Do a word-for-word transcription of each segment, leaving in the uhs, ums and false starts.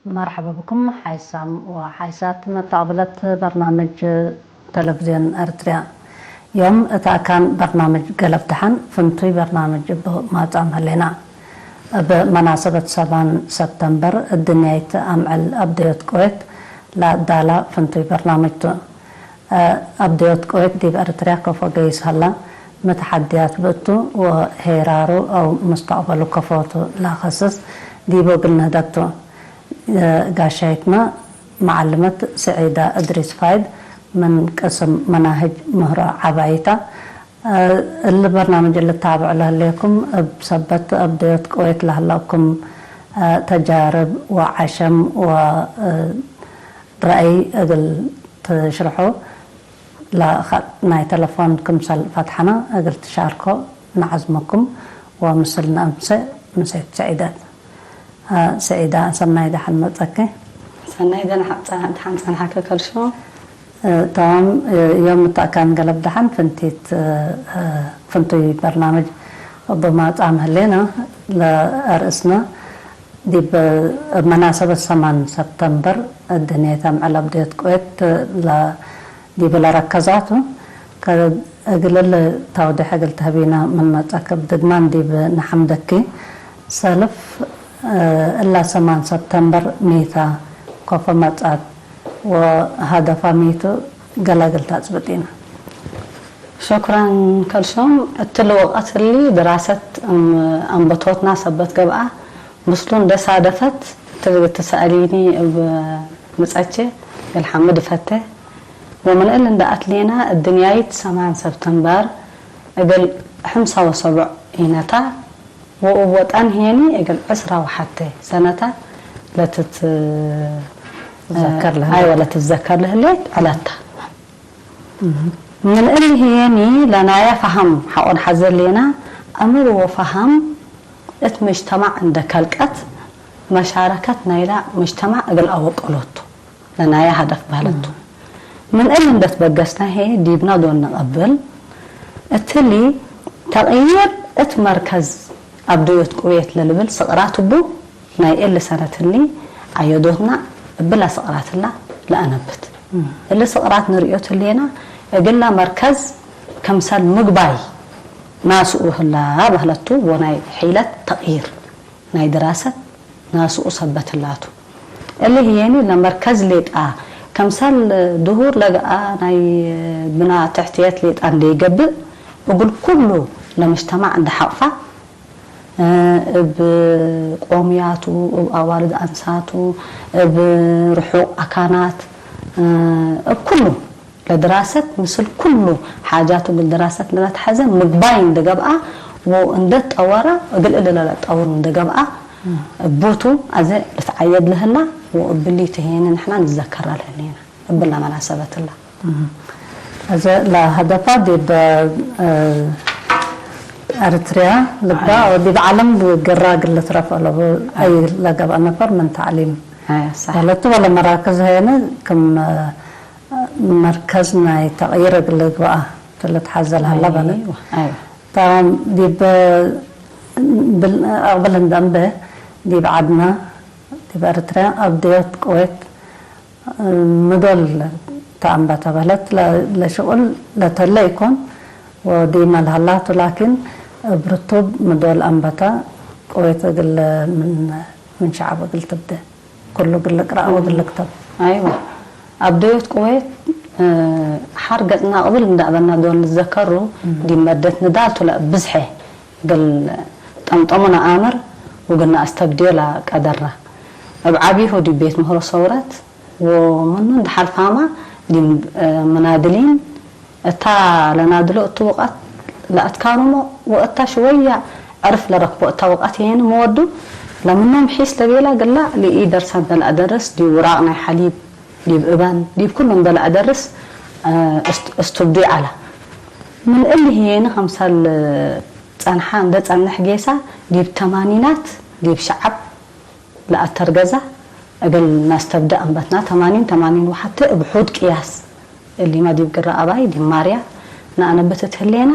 መርሐበ ብኩም ሓይሳም ወሓይሳት መተቅብለት በርናምጅ ተለቪዝዮን ኤረትርያ። ዮም እት አካን በርናምጅ ገለብ ደሐን ፍንቱይ በርናምጅ እብ ማጽአም ህሌና። እብ መናሰበት ሰማን ሰብተምበር እድንያይት አምዕል አብደዮት ቅዌት ለአዳላ ፍንቱይ በርናምጅ ቱ። አብደዮት ቅዌት ዲብ ኤረትርያ ከፎ ገይስ ሀላ፣ መተሐድያት ብእቱ ወሄራሩ አው ሙስተቅበሉ ከፎቱ ለአከስስ ዲቡ እግል ንህደግ ቱ። ጋሻይትመ መዓልመት ስዒዳ እድሪስ ፋይድ ምን ቅስም መናህጅ ምህሮ ዐባይታ። እሊ በርናምጅ እሊ ታብዑ ለህሌኩም፣ እብ ሰበት አብደዮት ቅዌት ለህለኩም ተጃርብ ወዐሸም ወ ረአይ እግል ትሽርሑ ለኸጥ ናይ ተለፎን ክምሰል ፈትሐነ እግል ትሻርኮ ነዐዝመኩም ወምስል ነአምሴ ምሴት ሰዒደት። አ፣ ሰዒዳ፣ ሰናይ ደሐን መጸኪ። ሰናይ ደን ሐ-፣ ጸ-፣ ደሐን ጸንሐከ ከልሾ። እ፣ ተማም፣ እ፣ ዮም እት አካን ገለብ ደሐን ፍንቲት፣ እ፣ እ፣ ፍንቱይ በርናምጅ እብ ማጽአም ህሌነ ለአርእስነ ዲብ መናሰበት ሰማን ሰብተምበር እድንያይት አምዕል አብደዮት ቅዌት ለ-፣ ዲብ ለረከዛቱ ከ-፣ እግል እሊ ተውዴሕ እግል ተህቢነ ምን መጸክ እብ ድግማን ዲብ ነሐምደኪ። ሰልፍ፣ እ፣ እላ ሰማን ሰብተምበር ሚ ተ፣ ኮፎ መጽአት ወሀደፋ ሚ ቱ ገሌ እግል ተአጽብጢነ። ሹክረን ከልሶም። እትሊ ወቀት እሊ ድራሰት እም አንበቶትና ሰበት ገብአ፣ ምስሉ እንዴ ሳደፈት እትሊ እግል ትሰአሊኒ እብ ምጸቼ እግል ሐምድ እፈቴ። ወምን እሊ እንዴ አትሌና እድንያይት ሰማን ሰብተምበር እግል ሐምሳ ወሰቡዕ ኢነታ፣ ወእብ ወጠን ሄኒ እግል ዕስራ ወሐቴ ሰነታት ለትት-፣ ትዘከር ለህሌት። አይወ፣ ለትትዘከር ለህሌት ዕለት ተ። ምን እሊ ህዬኒ ለናየ ፈሀም ሐቆ ነሐዜ ህሌና፣ አምር ወፈሀም እት ምጅተማዕ እንዴ ከልቀት፣ መሻረከት ናይላ ምጅተማዕ እግል አወቀሎቱ ለናየ ሀደፍ በህለት ቱ። ምን እሊ እንዴ ትበገስነ ህዬ ዲብነ ዶል ነቀብል፣ እትሊ ተቅይር እት መርከዝ አብደዮት ቅዌት ለልብል ስቅራት እቡ፣ ናይ እሊ ሰነት እሊ አየዶትና እብላ ስቅራት እላ ለአነብት። እሊ ስቅራት ንርእዮት ህሌና፣ እግላ መርከዝ ክምሰል ምግባይ ናስኡ ህላ በህለት ቱ፣ ወናይ ሒለት ተቅይር ናይ ድራሰት ናስኡ ሰበት ህላ ቱ። እሊ ህዬኒ ለመርከዝ ሌጣ፣ ክምሰል ድሁር ለገአ ናይ ብና ትሕትየት ሌጣ እንዴ ኢገብእ፣ እግል ኩሉ ለምጅተማዕ እንዴ ሐቅፋ፣ እብ ቆምያቱ፣ እብ አዋልድ አንሳቱ፣ እብ ርሑቅ አካናት፣ እብ ኩሉ ለድራሰት ምስል ኩሉ ሓጃቱ እግል ድራሰት ለለትሐዘ ምግባይ እንዴ ገብአ ወእንዴ ትጠወረ እግል እሊ ለለአጠውር እንዴ ገብአ እቡ ቱ አዜ ልትዓየድ ለህላ ወእብሊ ቱ ህዬኒ ንሕና ንዘከራ ለህሌነ እብላ መናሰበት እላ። አዜ ለሀደፋ ዲብ፣ እ፣ ኤረትርያ ልግባእ ወዲብ ዐለም ግራ እግል ልትረፍ አለቡ። አይ ለገብአ ነፈር ምን ተዕሊም አይ፣ ሳሕ። በለቱ ወለ መራክዝ ህዬኒ ክም መርከዝ ናይ ተቅይር እግል ልግበአ ቱ ልትሐዘ ለሀለ በለ። አይወ፣ አይወ። ተ-፣ ዲብ ብል-፣ አቅብል እንደ እምበ ዲብ ዐድነ ዲብ ኤረትርያ አብደዮት ቅዌት ምዶል ተአንበተ በህለት ለ-፣ ለሽቁል ለተለ ኢኮን ወዲመ ለሀላቱ ላኪን እብ ርቱብ ምዶል አንበተ ቅዌት እግል ምን፣ ምን ሸዐብ እግል ትብዴ። ኩሉ እግል ልቅረእ ወእግል ልክተብ። አይወ። አብደዮት ቅዌት፣ እ፣ ሐር ገጽና ቅብል እንደ አበና ዶል ንትዘከሩ፣ ዲብ መደት ንዳል ቱ ለእብ ብዝሐ እግል ጠምጠሙ ነአምር ወእግል ነአስተብድዮ ለቀደርና። እብ ዐቢሁ ዲብ ቤት ምህሮ ሰውረት ወምኑ እንደ ሐልፋማ ዲብ፣ እ፣ መናድሊን እታ ለናድሎ እቱ ወቀት ለአትካርሞ ወእታ ሽወያ ዕርፍ ለረክቦ እታ ወቀት የኒ ምወዱ ለምኖም ሒስ ለቤላ ግላ ለኢደርሰን እንደ ለአደርስ ዲብ ውራቅ ናይ ሐሊብ፣ ዲብ እበን፣ ዲብ ኩሉ እንደ ለአደርስ፣ እ፣ እስት-፣ እስትብዲ ዐለ። ምን እሊ ህዬኒ ክምሰል ጸንሐ እንደ ጸንሕ ጌሳ ዲብ ተማኒናት ዲብ ሸዐብ ለአተርገዘ እግል ነስተብደእ አንበትና ተማኒን ተማኒን ወሐቴ እብ ሑድ ቅያስ እሊመ ዲብ ግረ አባይ ዲብ ማርያ ነአነብት እት ህሌና፣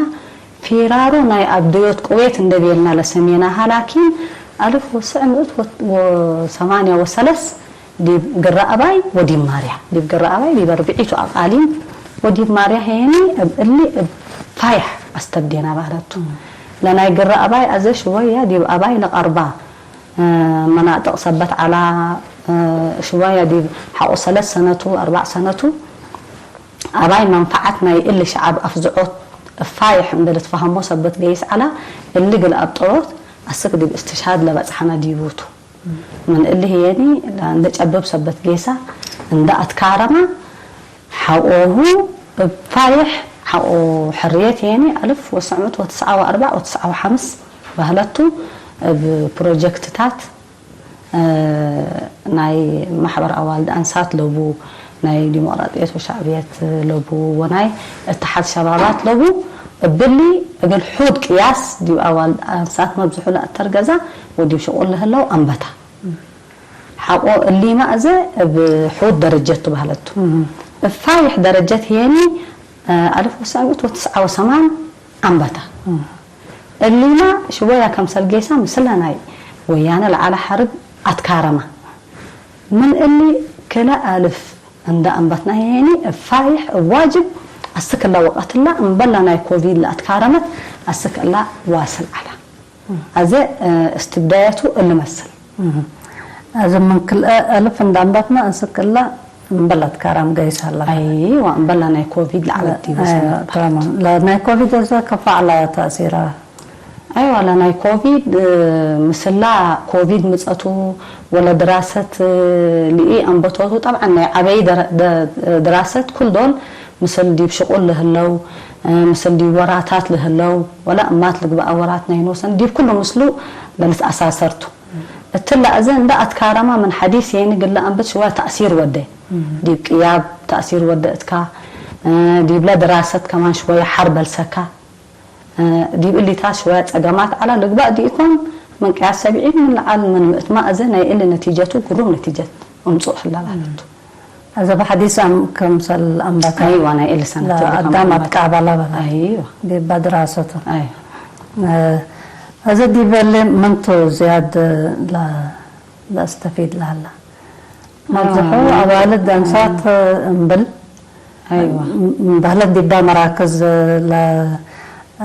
ፊራሮ ናይ አብደዮት ቅዌት እንዴ ቤልና ለሰሜናሃ ላኪን፣ አልፍ ወስዕ ምእት ወሰማንያ ወሰለስ ዲብ ግረ አባይ ወዲብ ማርያ፣ ዲብ ግረ አባይ ዲብ አርብዒቱ አቃሊም ወዲብ ማርያ ሄኒ እብ እሊ እብ ፋይሕ አስተብዴና ባህለቱ። ለናይ ግረ አባይ አዘ ሽወያ ዲብ አባይ ለቀርባ፣ እ፣ መናጥቅ ሰበት ዐላ፣ እ፣ ሽወያ ዲብ ሐቆ ሰለስ ሰነቱ፣ አርባዕ ሰነቱ፣ አባይ መንፈዐት ናይ እሊ ሸዐብ አፍዝዖት እፋይሕ እንዴ ልትፈሀሞ ሰበት ገይስ ዐላ፣ እሊ እግል አብጠሮት አስክ ዲብ እስትሽሃድ ለበጽሐነ ዲቡ ቱ። ምን እሊ ህዬኒ ለእንዴ ጨብብ ሰበት ጌሰ እንዴ አትካረመ ሐቆሁ እብ ፋይሕ ሐቆ ሕርየት ህዬኒ አልፍ ወትሰዕ ምእት ወትስዐ ወአርበዕ ወትስዐ ወሐምስ በህለቱ እብ ፕሮጀክትታት ናይ ማሕበር አዋልድ አንሳት ለቡ፣ ናይ ዲሞቅራጥየት ወሻዕብየት ለቡ ወናይ እትሓድ ሸባባት ለቡ፣ እብሊ እግል ሑድ ቅያስ ዲብ አዋልድ አንሳት መብዝሑ ለአተርገዛ ወዲብ ሽቁል ለህለው አንበታ። ሐቆ እሊመ አዘ እብ ሑድ ደረጀት ቱ በህለቱ። እብ ፋይሕ ደረጀት ህዬኒ አልፍ ወትሰዕ ምእት ወትስዐ ወሰማን አንበታ። እሊመ ሽወያ ከምሰል ጌሰ ምስለ ናይ ወያነ ለዐለ ሐርብ አትካረመ። ምን እሊ ክለ አልፍ እንደ አንበትና ህዬኒ እብ ፋይሕ እብ ዋጅብ አስክ እለ ወቀት እለ እምበለ ናይ ኮቪድ ለአትካረመት አስክ እለ ዋስል ዐለ። አዜ እስትብዳየቱ እሊ መስል። አዜ ምን ክልኤ አልፍ እንደ አንበትና አስክ እለ እምበለ አትካረም ገይስ ሀለ። አይዋ እምበለ ናይ ኮቪድ ለዐለት ዲቡ ሰነት ተማም። ለናይ ኮቪድ አዜ ከፋ ዐለ ተእሲራ። አይዋ ለናይ ኮቪድ፣ እ፣ ምስላ ኮቪድ ምጸቱ ወለ ድራሰት፣ እ፣ ልኢ አንበቶቱ። ጠብዐን ናይ ዐበይ ደረ-፣ ደ-፣ ድራሰት ኩል ዶል ምስል ዲብ ሽቁል ለህለው፣ እ፣ ምስል ዲብ ወራታት ለህለው፣ ወለ እማት ልግበአ ወራት ናይ ኖሰን ዲብ ኩሉ ምስሉ ለልትአሳሰር ቱ። እትለ አዜ እንደ አትካረማ ምን ሐዲስ የኒ ግለ አንብት ሽወያ ተእሲር ወደ። ዲብ ቅያብ ተእሲር ወደ እትካ፣ እ፣ ዲብለ ድራሰት ከማን ሽወያ ሐር በልሰካ። እ፣ ዲብ እሊታት ሽወያ ጸገማት ዐለ ልግባእ ዲኢኮን፣ ምን ቅያስ ሰብዒን ምን ለዐል ምን ምእት ማ አዜ ናይ እሊ ነቲጀቱ ግሩም ነቲጀት እምጹእ ህለ ላለት ቱ። አዜ በሐዲስ አም-፣ ከምሰል አንበታ አይዋ ናይ እሊ ሰነት እሊ ለአዳም ከማን አትቃበላ በላ። አይዋ። ዲበ ድራሰቱ። አይ። እ፣ አዜ ዲበ እሊ ምን ቱ ዝያድ ለ-፣ ለአስተፊድ ለሀላ? መብዝሑ አዎ። አዋልድ አንሳት እምብል አይዋ። እም-፣ እምበህለት ዲባ መራክዝ ለ-፣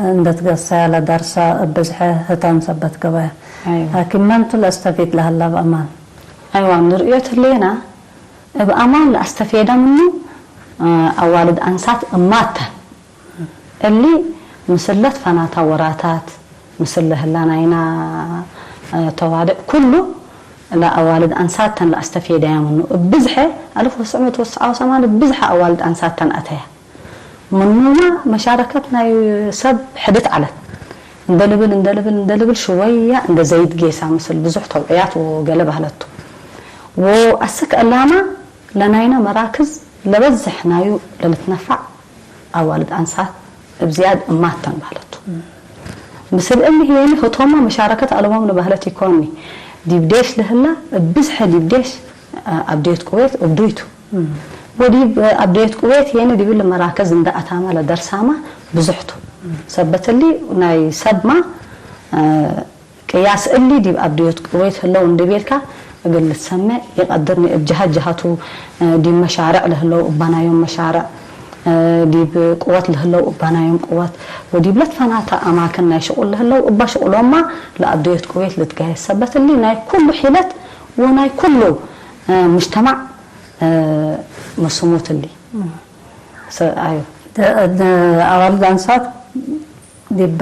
እንደ ትገሰያ ለደርሰ እብ ብዝሐ ህታን ሰበት ገበያ። አይዋ። ላኪን መንቱ ለአስተፊድ ለሀላ በአማን? አይዋ፣ ንርእዮት ህሌና እብ አማን ለአስተፌደ ምኑ፣ አ፣ አዋልድ አንሳት እማተ። እሊ ምስል ለትፈናታ ወራታት፣ ምስል ለህላ ናይና፣ እ፣ ተዋድዕ ኩሉ ለአዋልድ አንሳት ተን ለአስተፌደያ ምኑ። እብ ብዝሐ አልፍ ወትሰዕ ምእት ወትስዐ ወሰማኒ ብዝሐ አዋልድ አንሳት ተን አተያ። ምኑመ መሻረከት ናይ ሰብ ሕድት ዐለት። እንደ ልብል፣ እንደ ልብል፣ እንደ ልብል ሽወያ እንደ ዘይድ ጌሳ ምስል ብዙሕ ተውዕያት ወገለ በህለቱ። ወአስክ እላመ ለናይና መራክዝ ለበዝሕ ናዩ ለልትነፋዕ አዋልድ አንሳት እብ ዝያድ እማት ተን በህለቱ። ምስል እሊ ህዬኒ ህቶመ መሻረከት አለቦም ለበህለት ኢኮኒ። ዲብ ዴሽ ለህላ እብ ብዝሐ ዲብ ዴሽ አብድየት ቅዌት እብ ዱይ ቱ። ወዲብ አብድየት ቅዌት ህዬኒ ዲብሊ መራከዝ እንደ አታመ ለደርሳመ ብዙሕ ቱ። ሰበት እሊ ናይ ሰብመ ቅያስ እሊ ዲብ አብድዮት ቅዌት ህለው እንዴ ቤልካ እግል ልትሰሜዕ ኢቀድርኒ። እብ ጀሀት ጀሀቱ፣ እ፣ ዲብ መሻርዕ ለህለው እባናዮም መሻርዕ፣ እ፣ ዲብ ቅወት ለህለው እባናዮም ቅወት፣ ወዲብ ለትፈናተ አማክን ናይ ሽቁል ለህለው እበ ሽቁሎምመ ለአብድዮት ቅዌት ልትገሀስ ሰበት እሊ ናይ ኩሉ ሒለት ወናይ ኩሉ፣ እ፣ ሙጅተማዕ፣ እ፣ መስሙት እሊ። ሰ-፣ አዮ። ደ-፣ ደ-፣ አዋልድ አንሳት ዲብ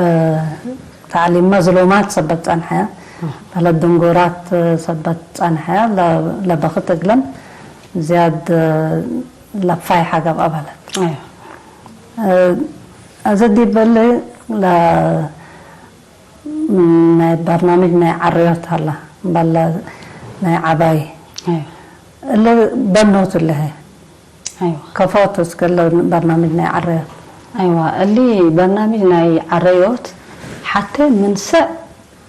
ተዕሊም መዝሉማት ሰበት ጸንሐ፣ እ። በህለት ድንጎራት ሰበት ጸንሐ፣ ለ-፣ ለበክት እግለን ዝያድ ለፋይሐ ገብአ በህለት። አዮ። እ፣ አዜ ዲብ እሊ ለ-፣ ናይ በርናምጅ ናይ ዐረዮት ሀላ፣ በለ ናይ ዐባይ። አዮ። እሊ በኖት እሊ ህይ። አይዋ። ከፎ ቱ እስክ እለ በርናምጅ ናይ ዐረዮት? አይዋ፣ እሊ በርናምጅ ናይ ዐረዮት ሐቴ ምን ሰዕ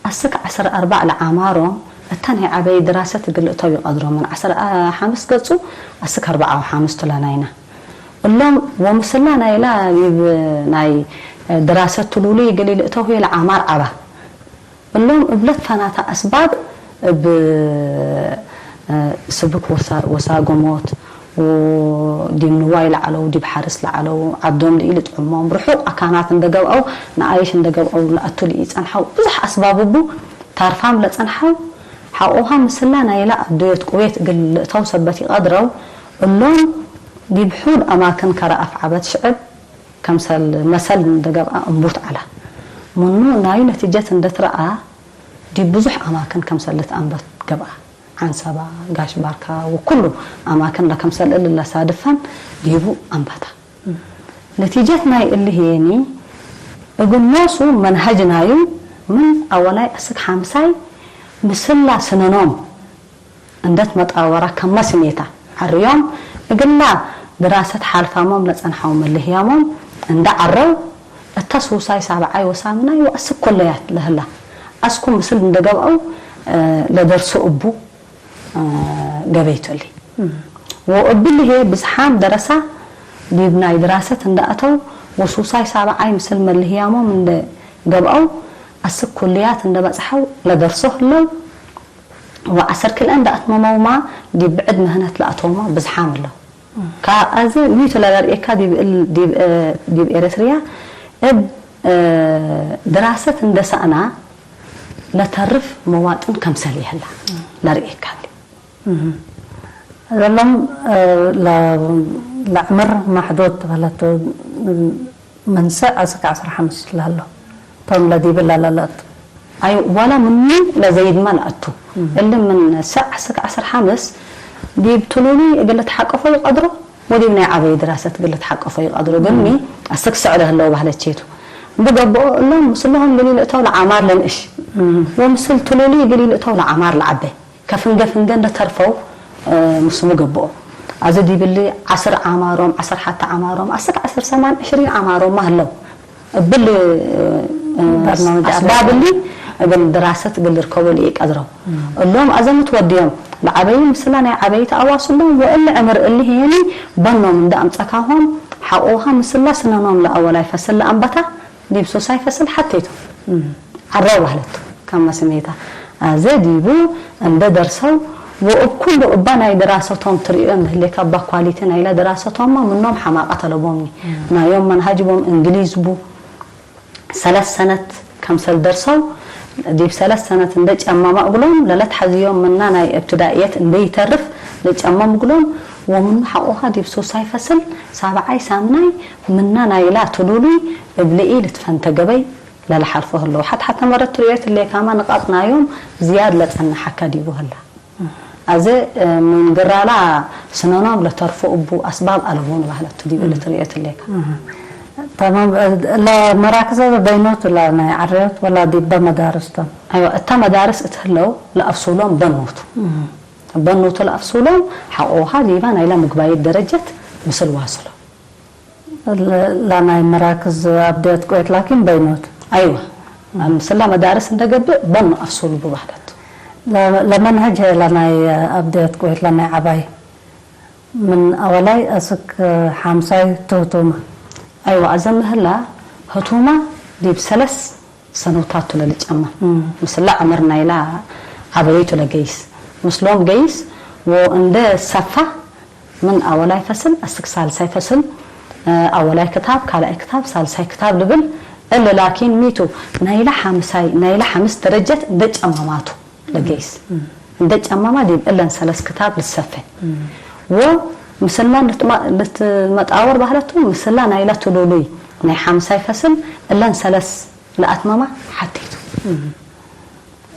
አስክ ዐስር አርበዕ ለአማሮም እተ ናይ ዐበይ ድራሰት እግል እተው ኢቀድሮ። ምን ዐስር ሐምስ ገጹ አስክ አርበዕ ወሐምስ ቱ ለናይና። እሎም ወምስላ ናይላ ዲብ ናይ ድራሰት ትሉሉይ እግል ኢልእተው ህዬ ለአማር ዐባ። እሎም እብ ለትፈናተ አስባብ እብ ስብክ ወሳ-፣ ወሳገሞት ወዲብ ንዋይ ለዐለው፣ ዲብ ሐርስ ለዐለው፣ ዐዶም ለኢልጥዕሞም፣ ርሑቅ አካናት እንደ ገብአው፣ ነኣይሽ እንደ ገብአው ለአቱ ለኢጸንሐው ብዙሕ አስባብ እቡ ታርፋም ለጸንሐው፣ ሐቆሃ ምስላ ናይላ አዱየት ቅዌት እግል ልእተው ሰበት ኢቀድረው፣ እሎም ዲብ ሑድ አማክን ከረ አፍዓበት ሽዕብ፣ ከምሰል መሰል እንደ ገብአ እንቡት ዐለ። ምኑ ናይ ነቲጀት እንደ ትረአ፣ ዲብ ብዙሕ አማክን ከምሰል ልትአንበት ገብአ። ዐንሰባ፣ ጋሽ ባርካ ወኩሉ አማክን ለከምሰል እሊ ለሳድፈን ዲቡ አንበተ። ነቲጀት ናይ እሊ ህዬኒ፣ እግል ኖሱ መንሀጅ ናዩ ምን አወላይ አስክ ሐምሳይ ምስላ ስነኖም እንደ ትመጣወራ ከመ ስሜታ ዐርዮም፣ እግላ ድራሰት ሓልፋሞም ለጸንሐው መልህያሞም እንደ ዐረው፣ እተ ሱሳይ ሳብዓይ ወሳምናይ ወአስክ ኮለያት ለህላ አስኩ ምስል እንደ ገብአው፣ እ፣ ለደርሱ እቡ፣ እ፣ ገበይቱ እሊ። ወእብሊ ህዬ ብዝሓም ደረሳ ዲብ ናይ ድራሰት እንደ አተው ወሱሳይ ሳብዓይ ምስል መልህያሞም እንደ ገብአው፣ አስክ ኩልያት እንደ በጽሐው ለደርሶ ህለው። ወዐሰር ክልኤ እንደ አትመመውማ ዲብ ብዕድ ምህነት ለአተውማ ብዝሓም እለው። ከአዜ ሚቱ ለለርኤካ ዲብ እል-፣ ዲብ፣ እ፣ ዲብ ኤረትርያ እብ፣ እ፣ ድራሰት እንደ ሰአና ለተርፍ መዋጥን ከምሰል ይህላ ለርኤካ እሊ። እህ። እሎም፣ እ፣ ለ-፣ ለዕምር ማሕዱድ በለቱ፣ ምን ሰዕ አስክ ዐስር ሐምስ ለህሎ፣ ቶም ለዲብለ ለለአቱ። አይ፣ ወላ ምኑ ለዘይድመ ለአቱ። እም። እሊ ምን ሰዕ አስክ ዐስር ሐምስ ዲብ ትሉሉይ እግል ልትሓቀፎ ይቀድሮ፣ ወዲብ ናይ ዐበይ ድራሰት እግል ልትሓቀፎ ይቀድሮ። ግን እም። ሚ አስክ ሰዕ ለህለው ባህለቼቱ። እብ ገብኦ እሎም ምስልሆም እግል ኢልእተው ለዓማር ለንእሽ። እም። ወምስል ትሉሉይ እግል ኢልእተው ለዓማር ለዐበ። ከፍንገ ፍንገ እንደ ተርፈው፣ እ፣ ምስሉ ገብኦ። አዜ ዲብሊ ዐስር ዓማሮም፣ ዐስር ሐተ ዓማሮም፣ አስክ ዐስር ሰማን ዕሽሪን ዓማሮም ማ ህለው። እብል፣ እ፣ በርናምጅ አስባብ አስባብ። እሊ እግል ድራሰት እግል ልርከቦ ለኢቀድረው። እም። እሎም አዜ ምትወድዮም ለዐበዩ ምስላ ናይ ዐበዩ ተአዋስሎም ወእሊ ዕምር እሊ ህዬኒ በኖም እንደ አምጸካሆም ሐቆሃ ምስላ ስነኖም ለአወላይ ፈስል ለአንበታ ዲብ ሱሳይ ፈስል ሐቴ ቱ። እም። ዐረው በህለት ቱ ከመ ስሜታ። አዜ ዲቡ እንደ ደርሰው ወእብ ኩሉ እባ ናይ ድራሰቶም ትርእዮ እንደ ህሌከ፣ እባ ኳሊቲ ናይለ ድራሰቶምመ ምኖም ሐማቀት አለቦምኒ። እም። ናዮም መንሀጅ ቦም እንግሊዝ ቡ። ሰለስ ሰነት ከምሰል ደርሰው፣ ዲብ ሰለስ ሰነት እንደ ጨመመ እግሎም፣ ለለትሐዝዮም ምና ናይ እብትዳእየት እንደ ይተርፍ ለጨመም እግሎም፣ ወምኑ ሐቆሃ ዲብ ሱሳይ ፈስል ሳብዓይ ሳምናይ ምና ናይላ ትሉሉይ እብ ለኢልትፈንተ ገበይ ለለሐልፎ ህለው። ሐት ሐተ መረት ትርእዮት እሌካመ ንቃጥ ናዮም ዝያድ ለጸንሐከ ዲቡ ህላ። አዜ፣ እ፣ ምን ግራላ ስነኖም ለተርፎ እቡ አስባብ አለቡ ንባህለቱ ዲብ እሊ ትርእዮት እሌከ። እህ። ተማም፣ እ፣ ለመራክዘ በይኖቱ ለናይ ዐርዮት ወላ ዲበ መዳርስ ቶም? አይወ፣ እተ መዳርስ እት ህለው ለአፍሱሎም በኖቱ። እህ። በኖቱ ለአፍሱሎም ሐቆሃ ዲበ ናይላ ምግባየት ደረጀት ምስል ዋስሎ። ለ-፣ ለናይ መራክዝ አብደት ቆየት ላኪን በይኖት። አይወ። ምስላ መዳርስ እንደ ገብእ በኑ አፍሱል ቡ ባህለት። ለ-፣ ለመንሀጅ ሄ ለናይ አብደት ቆየት ለናይ ዐባይ ምን አወላይ አስክ ሐምሳይ ቱ ህቱመ። አይወ፣ አዘ ምህላ ህቱመ ዲብ ሰለስ ሰኖታቱ ለልጨመ። እም። ምስላ ዕምር ናይላ ዐበይቱ ለገይስ። ምስሎም ገይስ ወእንደ ሰፋ ምን አወላይ ፈስል አስክ ሳልሳይ ፈስል፣ እ፣ አወላይ ክታብ፣ ካልኣይ ክታብ፣ ሳልሳይ ክታብ ልብል እሊ ላኪን ሚቱ ናይላ ሐምሳይ፣ ናይላ ሐምስ ደረጀት እንደ ጨመማቱ ለገይስ። እም። እንደ ጨመማ ዲብ እለን ሰለስ ክታብ ልትሰፌ። እም። ወምስልመን ልትመ-፣ ልትመጣወር ባህለቱ ምስላ ናይላ ትሉሉይ ናይ ሐምሳይ ፈስል እለን ሰለስ ለአትመማ ሐቴቱ። እም።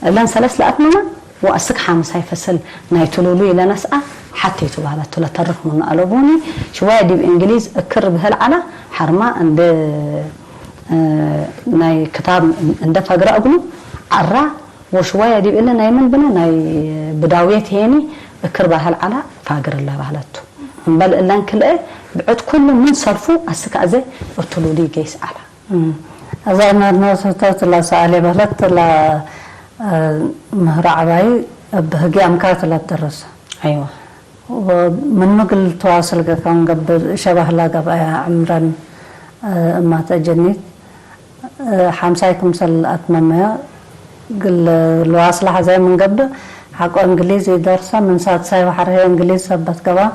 እለን ሰለስ ለአትመማ ወአስክ ሐምሳይ ፈስል ናይ ትሉሉይ ለነስአ ሐቴቱ ባህለቱ ለተርፍ ምኑ አለቡኒ። ሽዋየ ዲብ እንግሊዝ እክር ብህል ዐላ ሐርማ እንደ፣ እ፣ ናይ ክታብ እንደ ፈግረ እግሉ ዐራ ወሽዋየ ዲብ እለ ናይ ምን ብነ ናይ ብዳውየት ሄኒ እክር ባህል ዐላ ፋግር እለ ባህለቱ። እምበል እለን ክልኤ ብዕድ ኩሉ ምን ሰልፉ አስክ አዜ እትሉሉይ ገይስ ዐላ። እም። አዛይመ ኖሶቶት ለሰአሌ በህለት ለ፣ እ፣ ምህሮ ዐባይ እብ ህግያምካት ለትደርስ። አይወ። ወምኑ እግል ትዋስል ገከም ገብእ ሸባህ ለገብአያ ዕምረን፣ እ፣ እማተ ጀኒት፣ እ፣ ሐምሳይ ክምሰል አትመመያ እግል ልዋስለ ሐዛይ ምን ገብእ ሐቆ እንግሊዝ ኢደርሰ፣ ምን ሳድሳይ ወሐር ህዬ እንግሊዝ ሰበት ገብአ፣